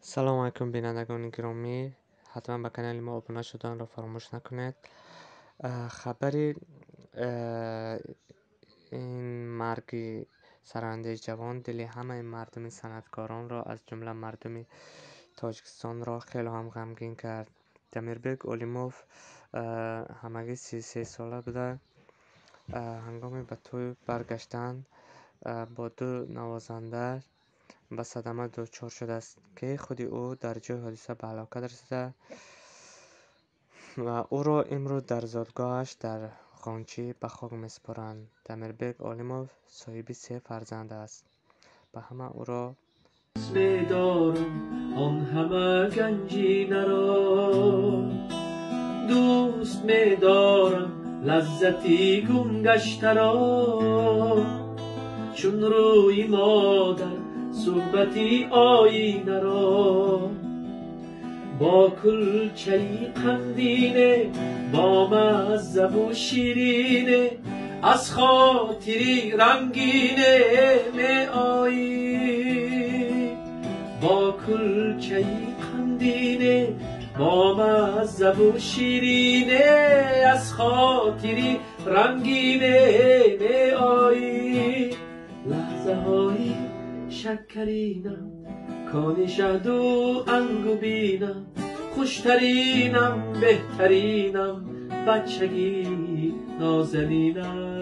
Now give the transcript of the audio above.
Салом алайкум, бинандагони гиромӣ. Ҳатман ба канали мо обуна шуданро фаромӯш накунед. Хабари ин марги сарояндаи ҷавон дили ҳамаи мардуми санъаткоронро, аз ҷумла мардуми Тоҷикистонро хеле ҳам ғамгин кард. Дамирбек Олимов ҳамагӣ 33 сола буда, ҳангоми ба тӯй баргаштан бо ду навозанда ба садама дучор шудааст, ки худи ӯ дар ҷои ҳодиса ба ҳалокат расида ва ӯро имрӯз дар зодгоҳаш дар Ғончӣ ба хок месупоранд. Дамирбек Олимов соҳиби се фарзанд аст. Ба ҳама ӯро Медорам он ҳама ганҷинаро, дӯст медорам лаззати гумгаштаро, чун рӯи модар суҳбати оинаро, бо кулчаи қандине, бо маззаву ширине, аз хотири рангине меоӣ, бо кулчаи қандине, бо маззаву ширине, аз хотири рангине меоӣ. Лаҳзаҳои шаккаринам, кони шаҳду ангубинам, хуштаринам, беҳтаринам, бачагӣ нозанинам.